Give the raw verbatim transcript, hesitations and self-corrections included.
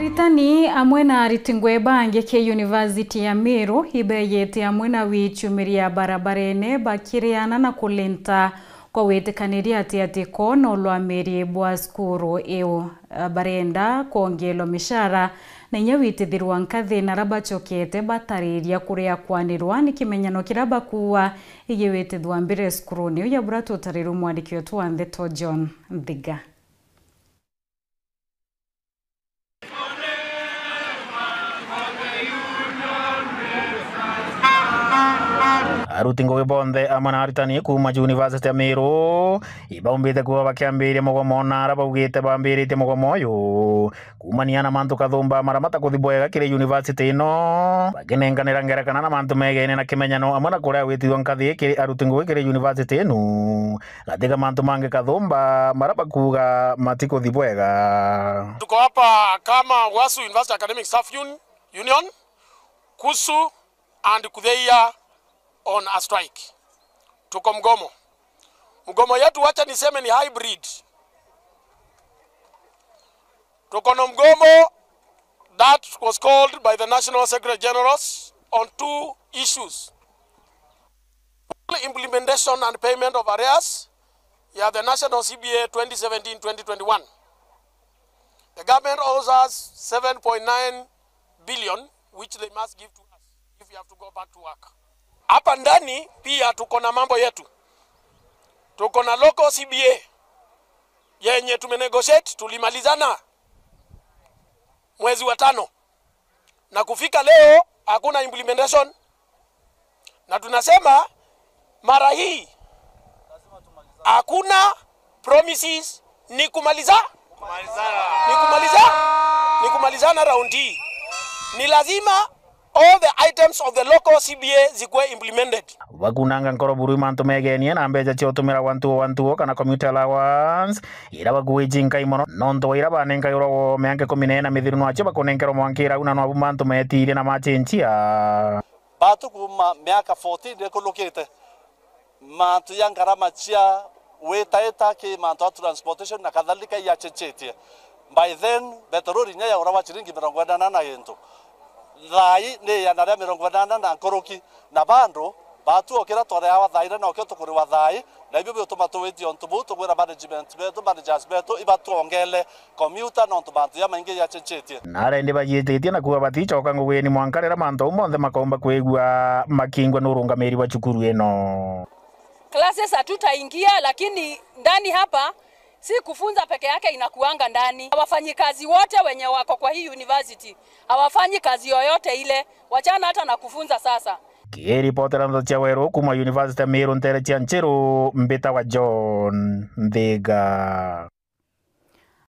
Aritani amwe na ariti ngui bangi ki University ya Meru ibeyete amwe na wichumiria barabarene bakiriana na kulinta kwa witikaniria ati ati ko na ulwamiri bwa cukuru iu. Barenda kwongeelwa mishara na inya witithirwa nkathi na ara bachokete batariria kuria kwanirwa ni kimenyano kiria bakuua igiwitithwa mbere cukuruni. Uja bura tutarirwe mwandiki wetu wa ndeto John Nthiga. Aruti ngugi bonthe amwe na aritani kuuma University ya Meru ibaumbite kuuga bakiambiriria mugomo na ara baugite bambiritie mugomo uyu kuumania na mantu kathumba mara matakuthi bwega kiri university ino, bakinenkanira ngerekana na mantu megene na kimenyano amwe na kuria gwitithua nkathi kiri aruti ngugi kiri university ino. Katika mantu mangi kathumba mara bakuuga matikuthi bwega. Tuko hapa kama WASU, University Academic Staff Un-, Union, KUSU and KUTHEIA on a strike. Tuko mgomo. Mgomo yetu, wacha niseme, ni hybrid. Tuko na mgomo that was called by the National Secretary Generals on two issues. Implementation and payment of arrears ya the National C B A twenty seventeen twenty twenty-one. The government owes us seven point nine billion, which they must give to us if we have to go back to work. Hapa ndani pia tuko na mambo yetu. Tuko na local C B A yenye tumenegotiate, tulimalizana mwezi wa tano. Na kufika leo, hakuna implementation. Na tunasema mara hii, hakuna promises, ni kumaliza, ni kumaliza, ni kumalizana round hii. Ni lazima all the items of the local C B A zikuwe implemented. Bakunanga nkoro buru mantu megenie na mbeca cia utumira gwa ntuo gwa ntuo kana commuter allowance, ira bakuiji nkai mono, nontu wa ira banenkagirwa wo mianka ikumi na ina mithiru, nwacio bakunenkerwa mwanka irau, na nwabu mantu metirie na machenjia. Batu kuuma miaka fourteen ikulukite, mantu ya ngarama cia witaita ki mantu ya transportation na kadhalika iachenjetie. By then, betorori inya yaguragwa ciringi mirongo inana na gintu. Thaai ni igana ria mirongo inana na nkuruki, na bado batu o kiria twareawa thaai na nokio tukuriwa thaai, na ibio biutuma tuwitie untu buu, tugwira management betu, managers betu ibatwongele commuter nontu mantu jamaingi jachenjetie. Na arendi bajiititie na kuuga baticoka ngugini mwanka riria mantu au monthe makoomba kwigua makingwa ni urungamiri bwa cukuru ino. Classes hatutaingia, lakini ndani hapa si kufunza peke yake inakuanga ndani. Wafanyikazi wote wenye wako kwa hii university hawafanyi kazi yoyote ile, wachana hata na kufunza sasa. Kiripotera ndeto cia Weru kuuma University ya Meru, nteere cia Nchiru, mbitagwa John Nthiga.